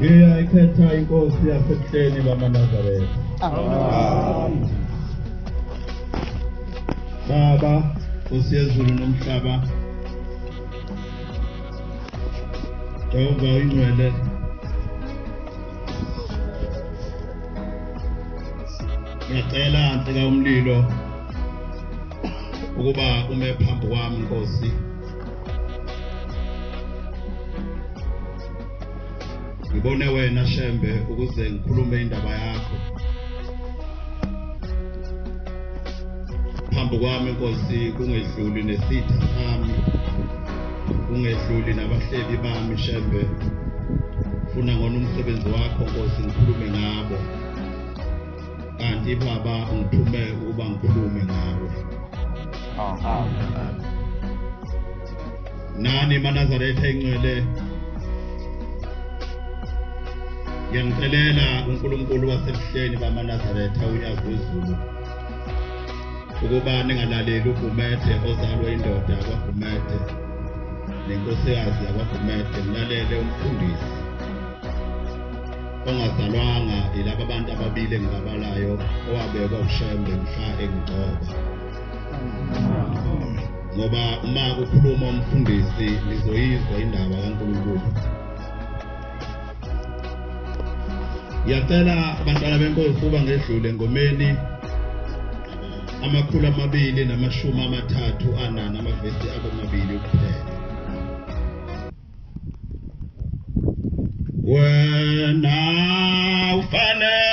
Ngiyayikhetha inkosi yasebuhleni bamaNazaretha. Amen. Baba, Nkosi yezulu nomhlaba, Jehova oyingcwele, ngiyacela Nsika umlilo ukuba ume phambi kwami Nkosi. Ngibone wena Shembe ukuze ngikhulume indaba yakho. Phambi kwami Nkosi kungedluli nesitha sami, kungedluli nabahlebi bami Shembe. Funa ngona umsebenzi wakho Nkosi ngikhulume ngabo. Kanti Baba ungithume ukuba ngikhulume ngawe. Amen. Nani maNazaretha ingcwele, ngiyangicelela uNkulunkulu wasebuhleni bamaNazaretha uNyazi lwezulu ukuba ningalaleli uGumede ozalwe indoda yakwaGumede nenkosikazi yakwaGumede, nilalele umfundisi ongazalwanga yilaba bantu ababili engibabalayo owabekwa uShembe mhla engigcoba. Ngoba uma kukhuluma umfundisi nizoyizwa indaba kaNkulunkulu. Ngiyacela abantwana benkosi ukuba ngedlule engomeni 234 amavesi abamabili kuphela. Wena ufanele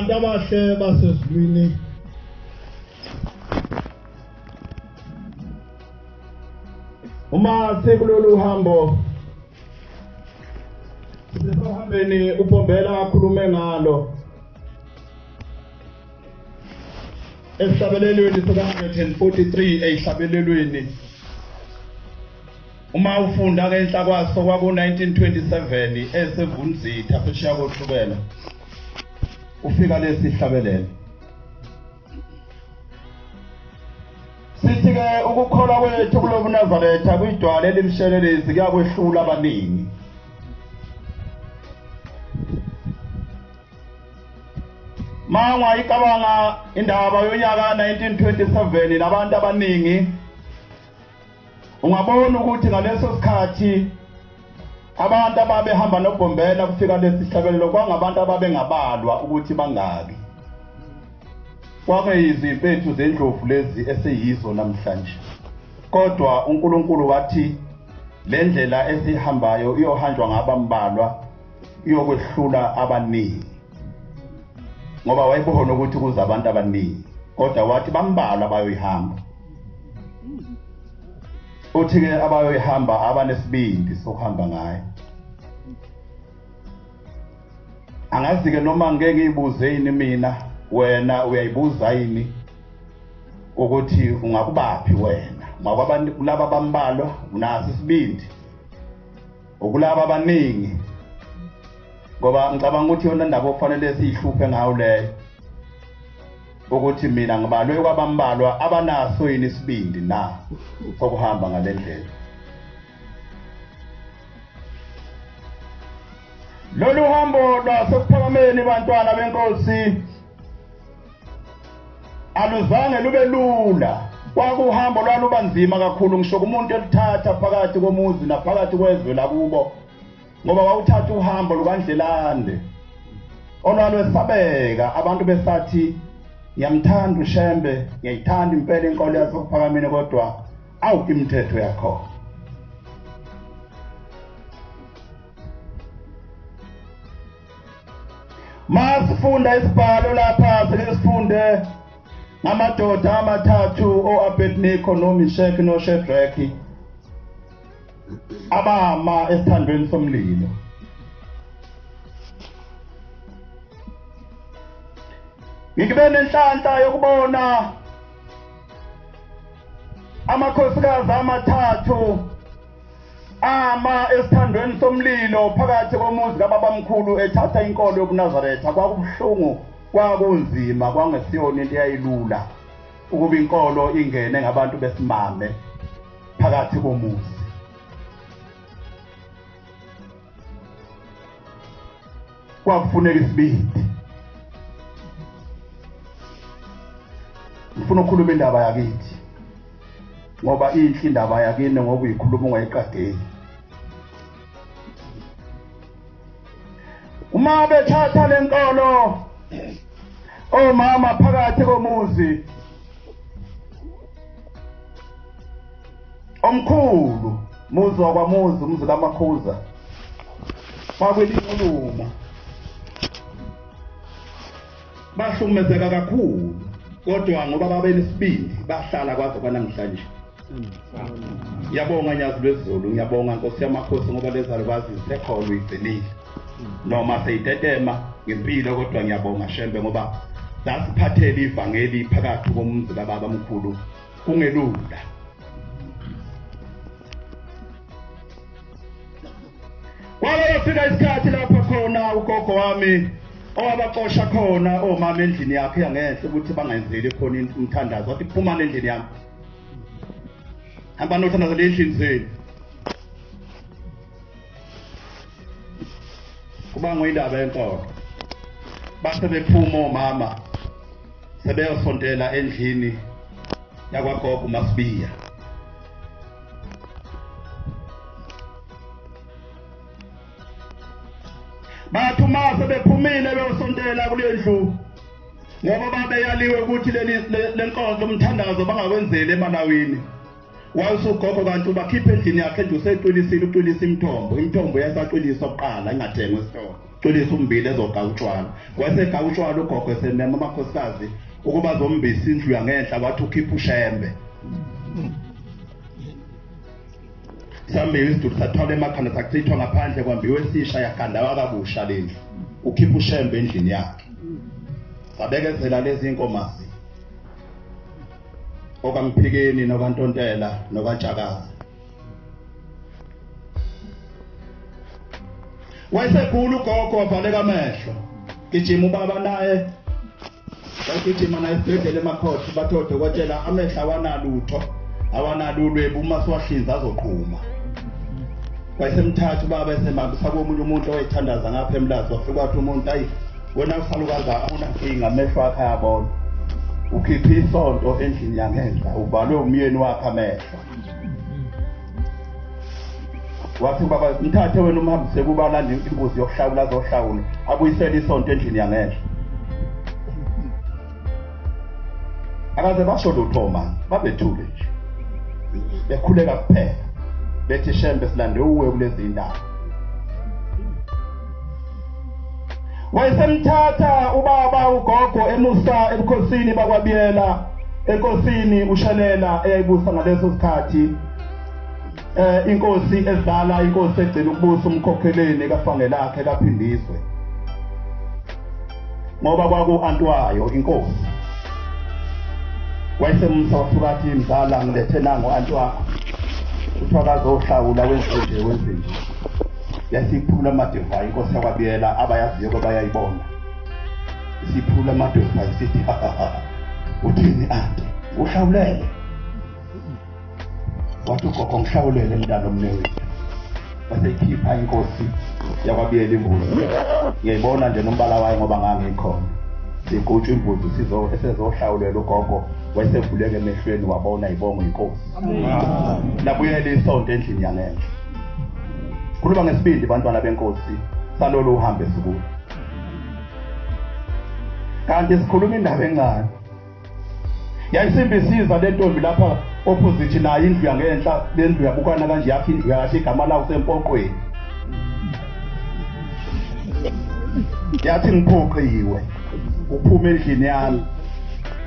Bantu abahle basezulwini, uma sikulolu hambo sisohambeni uBhombela akhulume ngalo esihlabelelweni sika-143 eyihlabelelweni, uma ufunda ngenhla kwaso kwaku-1927 esevunzitha phesheya koThukela, ufika lesi sihlabelelo sithi-ke ukukholwa kwethu kulobuNazaretha kwidwala elimshelelezi kuyakwehlula abaningi. Mangwa icabanga indaba yonyaka 1927 nabantu abaningi, ungabona ukuthi ngaleso sikhathi abantu ababehamba noBhombela kufika lesi sihlabelelo kwangabantu ababengabalwa ukuthi bangaki. Kwakuyizimpethu zendlovu lezi esiyizo namhlanje, kodwa uNkulunkulu wathi le ndlela esihambayo iyohanjwa ngabambalwa, iyokwehlula abaningi, ngoba wayebona ukuthi kuza abantu abaningi, kodwa wathi bambalwa abayoyihamba. Uthi-ke abayoyihamba abanesibindi sokuhamba ngayo. Angazi-ke noma ngeke ngiyibuze yini mina, wena uyayibuza yini ukuthi ungakubaphi wena? Ungakulaba abambalwa unaso isibindi, ukulaba abaningi? Ngoba ngicabanga ukuthi yona ndaba okufanele siyihluphe ngayo leyo, ukuthi mina ngibalwe kwabambalwa abanaso yini isibindi na sokuhamba ngale ndlela. Lolu hambo lwasekuphakameni bantwana benkosi aluzange lube lula, kwakuhambo lwaluba nzima kakhulu ngisho kumuntu eluthatha phakathi komuzi naphakathi kwezwe lakubo, ngoba wawuthatha uhambo lukandlelande olwalwesabeka. Abantu besathi ngiyamthanda uShembe, ngiyayithanda impela inkolo yasekuphakameni, kodwa awu imithetho yakhona. Masifunda isibhalo lapha, sike sifunde ngamadoda amathathu o-Abednego noMisheki noShedraki abama esithandweni somlilo. Ngibe nenhlanhla yokubona amakhosikazi amathathu ama esithandweni somlilo phakathi komuzi kababamkhulu ethatha inkolo yobuNazaretha. Kwakubuhlungu, kwakunzima, kwangesiyona into eyayilula ukuba inkolo ingene ngabantu besimame phakathi komuzi. Kwakufuneka isibindi. Ngifuna ukukhuluma indaba yakithi, ngoba inhle indaba yakini, ngoba uyikhuluma ungayiqageli. Uma bethatha lenkolo omama phakathi komuzi omkhulu, muzi wakwamuzi, umuzi kaMakhuza, kwakwelinquluma, bahlukumezeka kakhulu, kodwa ngoba babenesibindi bahlala kwaze kwanamhlanje. Ngiyabonga Nyazi lwezulu, ngiyabonga Nkosi yamakhosi, ngoba lezalukazi zisekhona uyigcinile noma seyitetema ngempilo, kodwa ngiyabonga Shembe ngoba zasiphathela ivangeli phakathi komuzi kababa mkhulu kungelula. Kwake kwafika isikhathi lapho khona ugogo wami owabaxosha khona omama endlini yakhe yangenhla ukuthi bangenzeli khona umthandazo, wathi phumani endlini yami, hamba nothandazela endlini zenu. Kubangwa indaba yenkolo, base bephuma omama sebeyosontela endlini yakwagogo Masibiya. Bathi uma sebephumile beyosontela kule ndlu, ngoba babeyaliwe ukuthi leli lenkonzo umthandazo bangakwenzeli emalawini, Wawusugogo kanti ubakhipha endlini yakhe nje usecwilisile, ucwilisa imithombo, imithombo yasacwiliswa kuqala ingathengwa esitolo. Cwilisa umbila ezoga utshwala. Wayesega utshwala ugogo esemema amakhosikazi ukuba azombisa indlu yangenhla, wathi ukhipha uShembe. Sambiwe isidudu sathwala emakhanda sachithwa ngaphandle kwambiwe esisha yagandawa kabusha lendlu. Ukhipha uShembe endlini yakhe. Sabekezela lezi inkomazi. OkaMphikeni nokaNtontela nokaNtshakazi. Wayesegula ugogo wavaleka amehlo. Gijima ubaba naye wagijima naye esibhedlela emakhothi bathi odokotela amehlo awanalutho awanalulwebu uma siwahlinza azoqhuma. Wayesemthatha ubaba esemhambisa komunye umuntu owayethandaza ngapha eMlazi, wafika wathi umuntu ayi wena usalukazi awunankinga amehlo akhe ayabona. Ukhiphe isonto endlini yangenhla uvalwe umyeni wakhe amehlo. Wathi ubaba mthathe wena umhambise kuba lande imbuzi yokuhlawula azohlawula abuyisele isonto endlini yangenhla. Akaze basho lutho mani, babethule nje bekhuleka kuphela bethi Shembe silande uwe kulezi ndawo. Wayesemthatha ubaba ugogo emusa ebukhosini bakwaBiyela enkosini uShelela eyayibusa ngaleso sikhathi, inkosi ezala inkosi egcina ukubusa umkhokheleni kaFangelakhe kaPhindizwe, ngoba kwaku-anti wayo inkosi. Wayesemsa wasuka athi mzala ngilethe nango anti wakho, kuthiwa kazohlawula wenze nje wenze nje. Yasiphula amadevayi inkosi yakwaBiyela, abayaziyo bayayibona. Isiphula amadevayi sithi uthini anti uhlawulele? Wathi ugogo ngihlawulele mntana omnewethu. Waseyikhipha inkosi yakwaBiyela imbuzi, ngiyayibona nje nombala wayo ngoba ngangikhona. Sigutshwa imbuzi sizo esezohlawulela ugogo, wayesevuleka emehlweni wabona ibongo inkosi. Labuyela isonto endlini yangenhla. Khuluma ngesibindi bantwana benkosi salolu uhambe sikulo. Kanti sikhuluma indaba encane. Yayisimbisiza le ntombi lapha opposite nayo indlu yangenhla, le ndlu yabukana kanje yakhe indlu yakhe igama lawo sempoqweni. Yathi ngiphoqiwe uphuma endlini yami.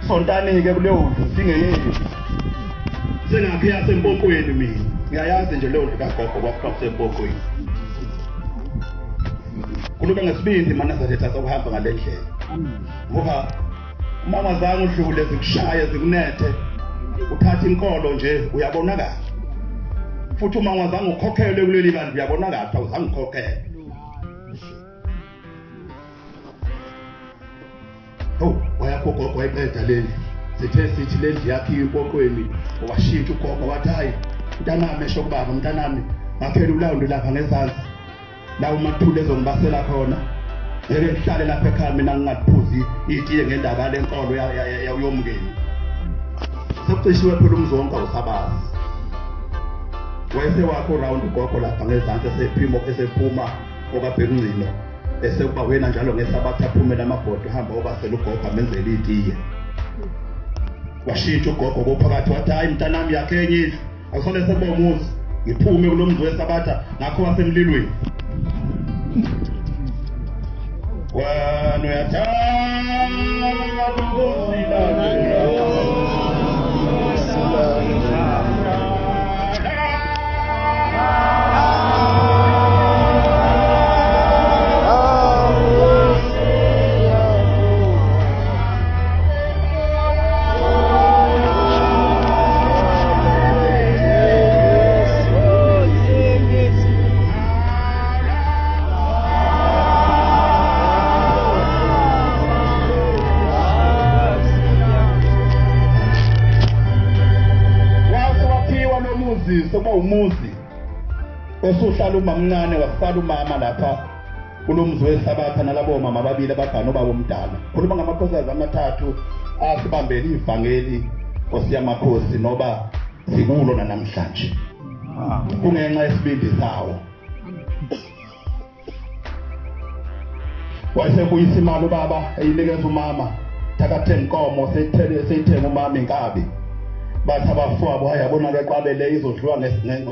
Sontani-ke kuleyo ndlu singeyethu. Sengakhe yasempoqweni mina. Ngiyayazi nje leyo ndlu kagogo kwakuthiwa kusempoqweni. Khuluma ngesibindi maNazaretha sokuhamba ngale ndlela. Ngoba uma ungazange udlule zikushaye zikunethe, uthatha inkolo nje uyabonakala. Futhi uma ungazange ukhokhelwe kuleli bandla uyabonakala awuzange ukhokhelwe. Oh, wayakho ugogo wayiqeda le ndlu. Sithe sithi le ndlu yakhe impoqweni, washintsha ugogo wathi hayi mntanami, esho kubaba mntanami, ngakhela ulawundi lapha ngezansi. La umathule ezongibasela khona. Ngeke ngihlale lapha ekhaya mina ngingaliphuzi itiye ngendaba lenkolo yomngeni. Sekucishiwe phela umuzi wonke awusabazi. Wayesewakho round ugogo lapha ngezansi esephuma esephuma okabhekungcino esekuba wena njalo ngesabatha aphumela amabhodo hamba obasela ugogo amenzele itiye. Washintsha ugogo kophakathi wathi hayi mntanami yakhe enye indlu akusole sekuba umuzi ngiphume kulo mzi wesabatha ngakho wasemlilweni. Wena uyathanda ukusilandela. Sekuba umuzi osuhlala umamncane wasala umama lapha kulomzi wesabatha nalabo mama ababili abagana ubaba omdala. Khuluma ngamakhosikazi amathathu asibambele ivangeli Nkosi yamakhosi noba sikulo namhlanje. Kungenxa yesibindi sawo. Wayesebuyisa imali ubaba eyinikeza umama, thakathe inkomo seyithenga umama inkabi. Bathi abafowabo hayi yabona ke Qwabe le izodliwa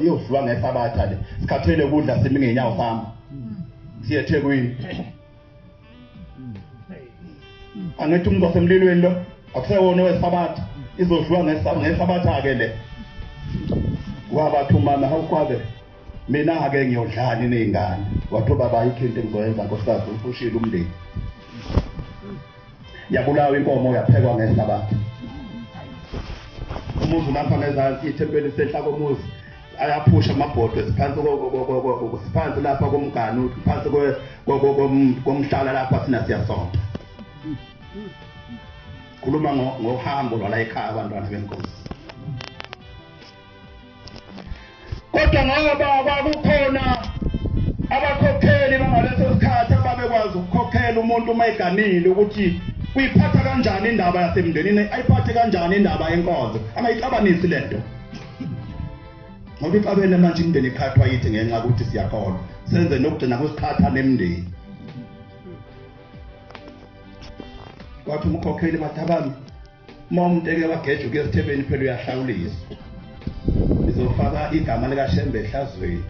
iyodliwa ngesabatha le. Sikhathele ukudla simi ngenyawo sami. Siye eThekwini. Angithi umuntu wasemlilweni lo akusewona wesabatha, izodliwa ngesabatha ke le. Wabathi umama hawuqwabe mina ke ngiyodlala nezingane. Wathi baba ayikho into engizoyenza nkosikazi, ufushile umndeni. Yabulawa inkomo yaphekwa ngesabatha. Umuzi lapha ngezansi ithempeli sehla komuzi ayaphusha amabhodwe siphansi siphansi lapha komganu phansi komhlala lapha sina siyasonta. Khuluma ngohambo lwala ekhaya abantwana benkosi. Kodwa ngoba kwakukhona abakhokheli bangaleso sikhathi ababekwazi ukukhokhela umuntu uma eganile ukuthi uyiphatha kanjani indaba yasemndenini, ayiphathe kanjani indaba yenkonzo, angayixabanisi lento. Ngoba ixabene manje imindeni iqhathwa yithi ngenxa yokuthi siyakholwa, senze nokugcina kusiqhatha nemindeni. Kwathi umkhokheli bathi abami uma umuntu eke wageja ukuya esithebeni phela uyahlawuliswa, izofaka igama likaShembe ehlazweni.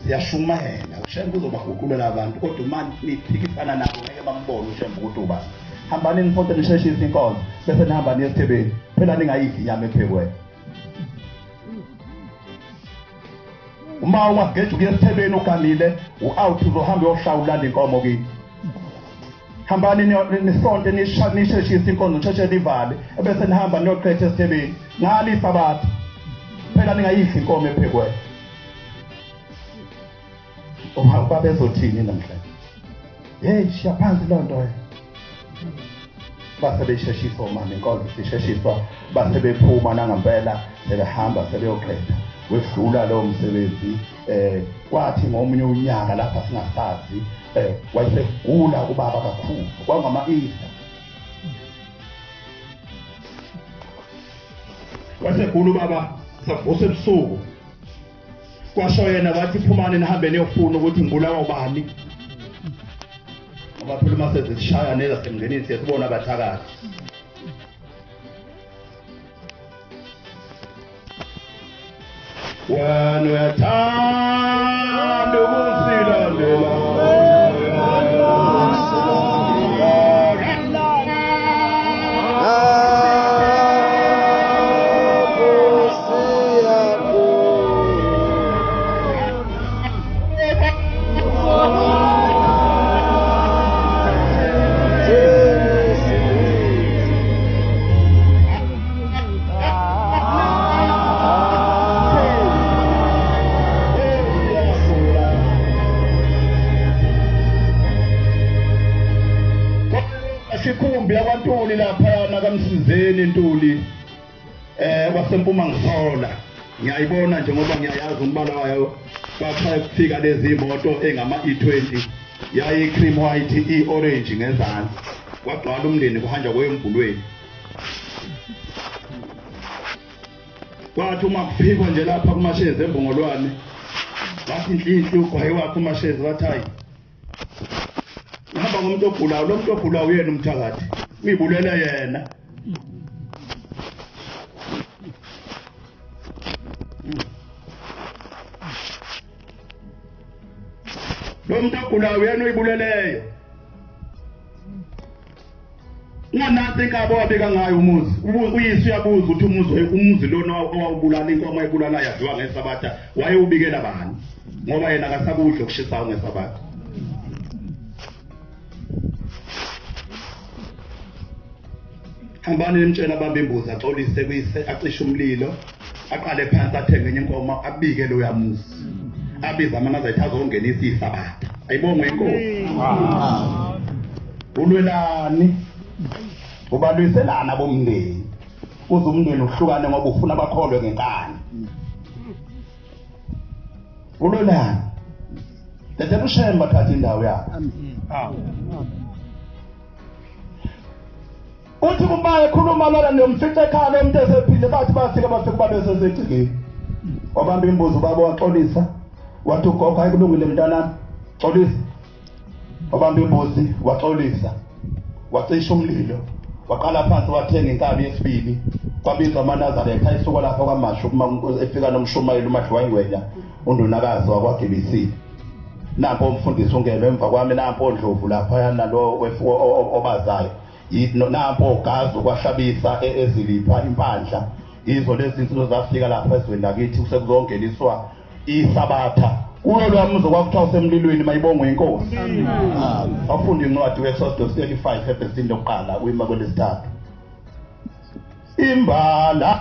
Siyashumayela uShembe uzobaguqulela abantu, kodwa uma niphikisana nabo ngeke bambone uShembe ukuthi ubani. Hambani nifonte nisheshise inkonzo bese nihamba niye esithebeni, phela ningayidli inyama ephekwe. Uma ungageja ukuya esithebeni uganile u-out, uzohamba uyohlawula inkomo kini. Hambani nisonte nisheshise inkonzo, nisheshe nivale ebese nihamba niyoqhetha esithebeni ngalo isabatha, phela ningayidli inkomo ephekwe. Babezothini namhlanje? Hey, shiya phansi loo nto. Base besheshisa omama inkonzo sisheshiswa, base bephuma nangempela sebehamba sebeyoqeda. Wedlula lowo msebenzi. Kwathi ngomunye unyaka lapha singasazi wayesegula ubaba kakhulu, kwangama-Easter. Wasegula ubaba savusa ebusuku. Kwasho yena wathi phumani nihambe niyofuna ukuthi ngibulawa ubani. Ngoba phela uma sezishaya nezasemndenini siyasibona abathakathi. Wena uyathanda ukusilandela. Sikhumbi yakwaNtuli lapha nakamsizeni Ntuli waseMpuma ngisola ngiyayibona nje ngoba ngiyayazi umbala wayo. Kwaqala kufika lezi imoto engama E20 yayi cream white e orange ngezansi, kwagcwala umndeni kuhanjwa kwembulweni. Kwathi uma kufikwa nje lapha kuMashezi eMbongolwane, wathi inhlinhli ugwayi wakhe uMashezi wathi hayi uhamba ngomuntu ogulayo, lo muntu ogulayo uyena umthakathi, uyibulele yena. Lo muntu ogulayo uyena uyibuleleyo. Unganansi inkaba owabika ngayo umuzi, uyise uyabuza ukuthi umuzi lona owawubulala inkomo ayibulala yadliwa ngesabatha wayewubikela bani, ngoba yena akasakudli okushisayo ngesabatha. Hambani nimtshela abambe imbuzi axolise kuyise, acishe umlilo, aqale phansi athenge enye inkomo abike loya muzi, abize amanazaretha azongenisa isabatha. Ayibongwe inkosi. Ulwelani? Ubalwiselana bomndeni, uze umndeni uhlukane ngoba ufuna bakholwe ngenkani. Ulwelani? Dedela uShembe athathe indawo yakhe. Uthi kuma ekhuluma lana niyomfica ekhaya lo muntu esephile, bathi bafika bafika babe sesegcikeni. Wabamba imbuzi ubaba waxolisa, wathi ugogo hayi kulungile mntanami, xolisa. Wabamba imbuzi waxolisa, wacisha umlilo, Waqala phansi wathenga inkabi yesibili, kwabizwa amaNazaretha ayisuka lapha kwaMashu uma efika nomshumayeli uMadliwa Ingwenya, undunakazi wakwaGibisile. Nampo umfundisi ungene emva kwami, nampo Ndlovu lapha nalo obazayo, nampo Gazu kwahlabisa ezilipha impandla. Yizo lezi zinto zafika lapha ezweni lakithi, sekuzongeniswa iSabatha. Kulo lwamuzo kwakuthiwa usemlilweni, mayibongwe inkosi. Awufunda incwadi we-Exodus 35 evesini lokuqala uyima kwelesithathu. Imbala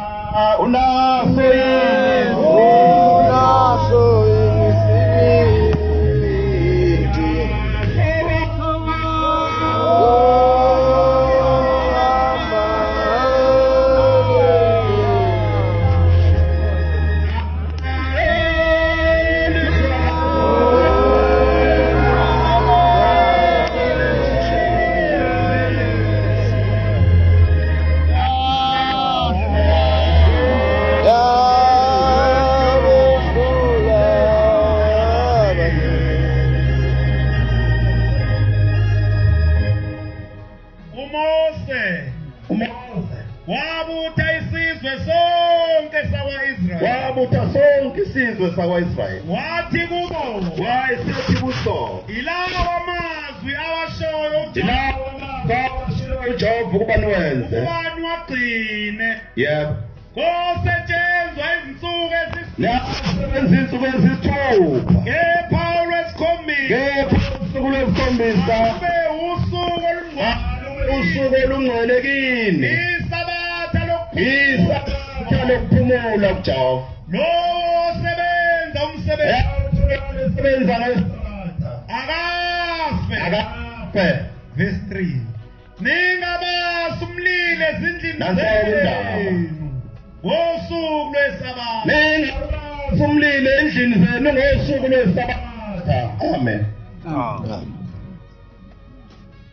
unaso unaso isibindi, wabutha sonke isizwe sakwa-Israyeli, wathi kubo, wayesethi kuso, ilawo amazwi awashoyo uJehova ukuba niwenze, ukuba niwagcine. Yebo. Kosetshenzwa izinsuku ezisithupha, izinsuku ezisithupha, kepha olwesikhombisa, usuku lwesikhombisa kube usuku olungcwele, usuku olungcwele kini, iSabatha lokuphumula kuJehova. Lowo osebenza umsebenzi osebenza ngeSabatha akafe, akafe. Verse 3, ningabasi umlilo ezindlini zenu ngosuku lweSabatha, ningabasi umlilo endlini zenu ngosuku lweSabatha. Amen.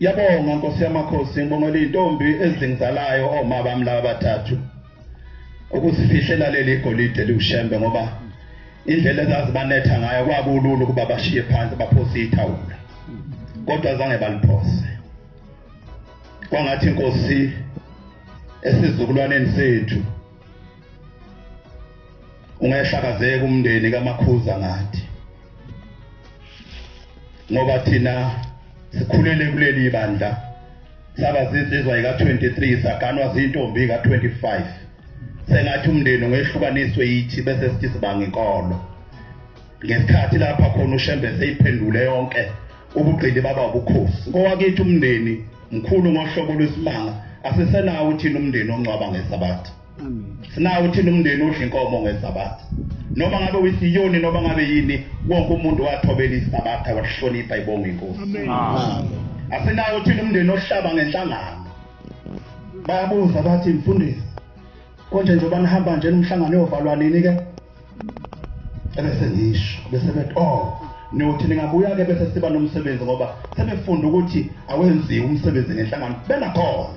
Yabonga Nkosi yamakhosi, ngibongela intombi ezingizalayo oma bami laba bathathu ukusifihlela leli igolide liwushembe, ngoba indlela ezazibanetha ngayo kwakulula ukuba bashiye phansi baphose ithawula, kodwa zange baliphose. Kwangathi inkosi esizukulwaneni sethu ungehlakazeka umndeni kaMakhuza ngathi, ngoba thina sikhulele kuleli bandla, saba zinsizwa ika-23, saganwa zintombi ika-25. Sengathi umndeni ungehlukaniswe yithi bese sithi sibanga inkolo. Ngesikhathi lapha khona uShembe seyiphendule yonke ubugqili baba ubukhosi. Ngowakithi umndeni mkhulu ngohlobo lwesimanga, asisenawo thina umndeni ongcwaba ngeSabatha. Sinawo thina umndeni odla inkomo ngeSabatha. Noma ngabe uyisiyoni noma ngabe yini, wonke umuntu wathobela iSabatha wahlonipha ibonga inkosi. Asinawo thina umndeni ohlaba ngenhlangano. Bayabuza bathi mfundisi, konje njengoba nihamba nje umhlangano uyovalwa nini ke? Ebese ngisho bese bethi oh niyothi ningabuya ke bese siba nomsebenzi, ngoba sebefunda ukuthi awenziwe umsebenzi ngenhlangano bengakhona.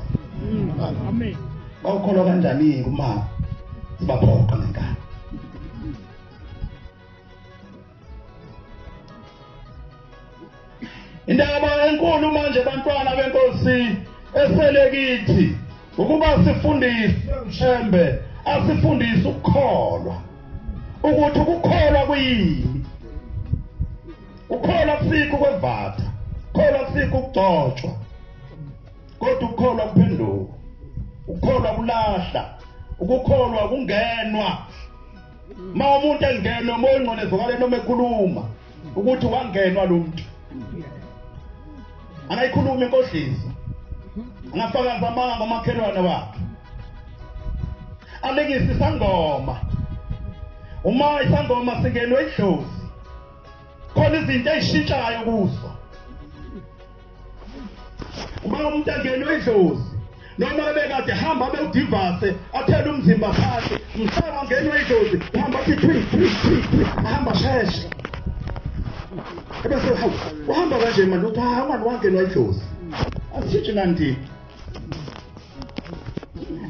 Amen. Bawukholwa kanjani kuma sibaphoqa ngenkani? Indaba enkulu manje bantwana benkosi eselekithi ukuba sifundise uShembe, asifundise ukukholwa, ukuthi ukukholwa kuyini. Ukukholwa kusikho kwevatha, ukukholwa kusikho ukugcotshwa, kodwa ukukholwa kuphenduka, ukukholwa kulahla, ukukholwa kungenwa. Ma umuntu engenwe umoya ongcwele ezwakale noma ekhuluma ukuthi wangenwa lo muntu, angayikhuluma inkohliso, angafakaza amanga ngomakhelwane wakhe, alingise isangoma. Uma isangoma singenwe idlozi, khona izinto ezishintshayo kuso. Uma umuntu angenwe idlozi, noma ebekade hamba bewudivase athele umzimba phansi, mhlaba angenwe idlozi uhamba athi twi twi twi twi, ahamba sheshe, ebese uhamba kanje manje uthi hayi manje wangenwa idlozi. Asishintshe nanti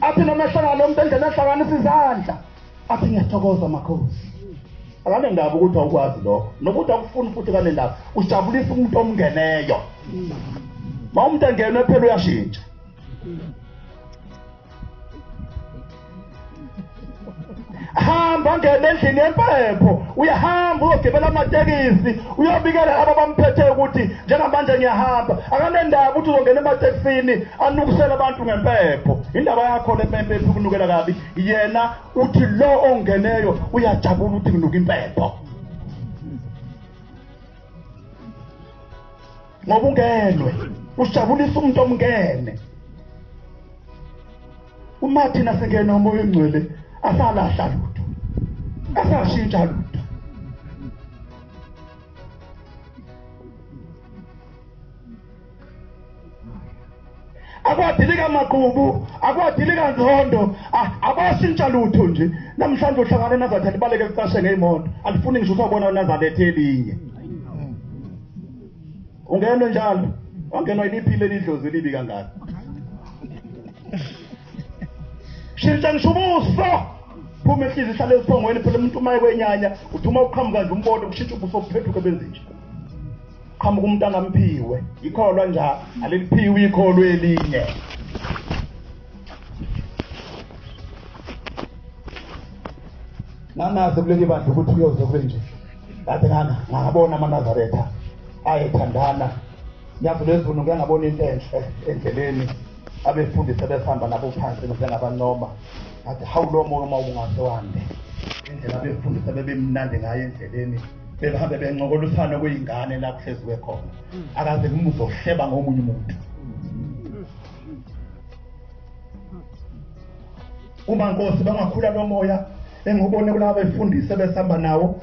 athi noma ehlangana umuntu endleleni ehlanganisa izandla athi ngiyathokoza makhosi. Akanendaba ukuthi awukwazi lokho nokuthi awukufuni futhi, kanendaba ujabulisa umuntu omngeneyo. Ma umuntu engenwe phela uyashintsha. Hamba ngene endlini yempepho, uyahamba uyogibela amatekisi, uyobikela laba abamphethe ukuthi njengamanje ngiyahamba. Akanendaba ukuthi uzongena ematekisini anukusele abantu ngempepho. Indaba yakho le mpepho ikunukela kabi. Yena uthi lo ongeneyo uyajabula ukuthi nginuka impepho. Ngoba ungenwe, usijabulisa umuntu omngene. Uma thina singena umoya ongcwele asalahla lutho, asashintsha lutho. Akwadilika maqubu, akwadilika nzondo, akwashintsha lutho nje. Namhlanje uhlangane Nazaretha libaleke licashe ngeyimoto, alifuni ngisho usabona uNazaretha elinye. Ungenwe njalo, wangenwa yiliphi leli dlozi elibi kangaka? Shintsha ngisho ubuso, phuma enhliziyo ihlale esiphongweni. Phela umuntu uma ekwenyanya uthi uma uqhamuka nje umbono kushintsha ubuso buphenduke benze nje. Qhamuka umuntu angamphiwe, ikholwa nje aliliphiwe ikholwa elinye. Ngangazi kuleli bandla ukuthi uyoze kube nje. Kade ngabona amaNazaretha ayethandana. Nyazi lwezulu ngike ngabona into enhle endleleni, abefundisi ebesihamba nabo phansi ngisengabanoma. Ngathi hawu, lo moya uma ungase wande. Indlela abefundisi abebemnandi ngayo endleleni, behambe bencokolisana kuyingane la kuhleziwe khona. Akaze ngimuzwe ohleba ngomunye umuntu. Uma Nkosi bangakhula lo moya engubone kulaba befundisi ebesihamba nawo,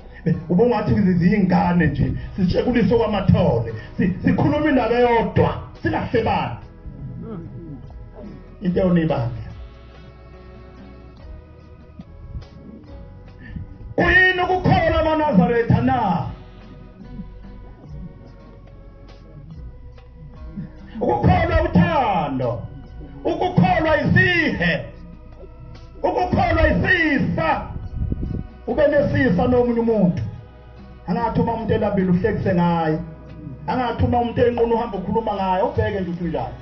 ubungathi ziyingane nje, sitshekulise kwamathole, sikhuluma indaba eyodwa singahlebani. Into eyona ibandla kuyini ukukholwa amaNazaretha na? Ukukholwa uthando, ukukholwa isihe, ukukholwa isisa. Ube nesisa nomunye umuntu. Angathi uma umuntu elambile uhlekise ngaye, angathi uma umuntu enqunu uhamba ukhuluma ngaye, ubheke nje uthi unjani.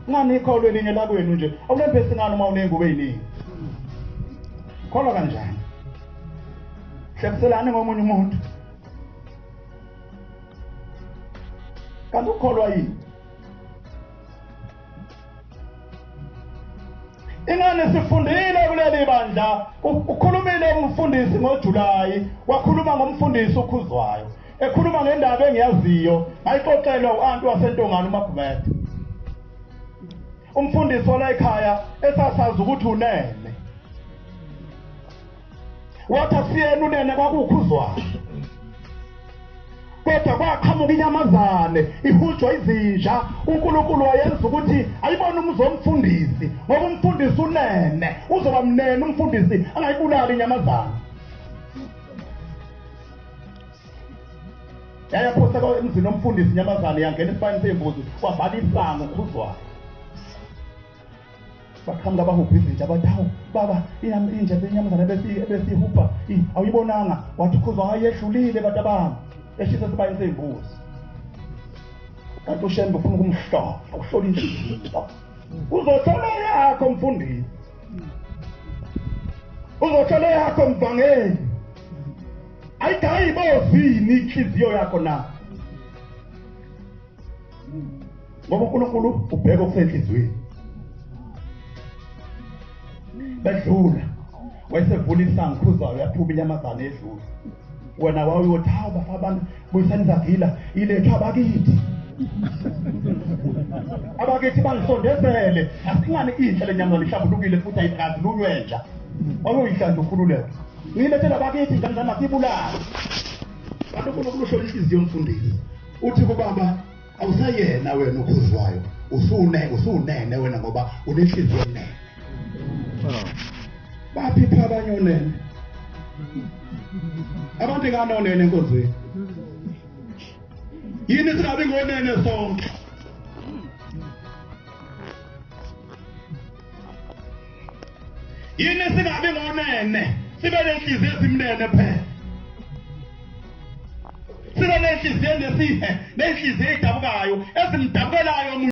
Ungani ikholwa elinye lakwenu nje, awulembesi ngani uma uney'ngubo ey'ningi? Kholwa kanjani? Hlekiselani ngomunye umuntu. Kanti ukholwa yini? Ingane sifundile kuleli bandla, ukhulumile umfundisi ngoJulayi, wakhuluma ngomfundisi uKhuzwayo, ekhuluma ngendaba engiyaziyo, ngayixoxelwa u-anti waseNtongane uMagumede. Umfundisi wala ekhaya esasazi ukuthi unene, wathi akusiyena unene, kwakuwuKhuzwayo. Kodwa kwaqhamuka inyamazane ihujwa izinja. uNkulunkulu wayenza ukuthi ayibone umuzi womfundisi, ngoba umfundisi unene, uzoba mnene umfundisi, angayibulali inyamazane. Yayaphosa emzini womfundisi inyamazane, yangena esibayeni sey'mbuzi, wavala isango uKhuzwayo. Baqhamuka abahubha izinja, bathi hawu baba, inja inyamazane ebesihubha awuyibonanga? Wathi uKhuzwa, hayi, yedlulile bantu abami, eshisa esibayeni sey'mbuzi. Kanti uShembe ufuna ukumhlola, ukuhlola inhliziyo. Uzohlola yakho mfundisi, uzohlola yakho mvangeli, ayidayibozini inhliziyo yakho na? Ngoba uNkulunkulu ubheka okusenhliziyweni. Bedlula, wayesevula isango Khuzwayo, yaphuma inyamazane edlula. Wena wawuyothi hawu bafabana, buyisani izagila, ilethwa abakithi, abakithi bangisondezele, asingane inhle le nyamazane, ihlambulukile futhi ayikazi lunywe nja. Wawuyoyihla nje ukhululeke, ngiyilethela abakithi njani zami, asibulale. Kanti uNkulunkulu uhlola inhliziyo yomfundisi, uthi kubaba, awusayena wena uKhuzwayo, usunene wena ngoba unenhliziyo enene. Baphi pha abanye onene? Abantu ngani onene enkonzweni? Yini singabi ngonene sonke? Yini singabi ngonene, sibe nenhliziyo ezimnene phela, sibe nenhliziyo enesihe, nenhliziyo edabukayo, ezimdabukelayo omunye.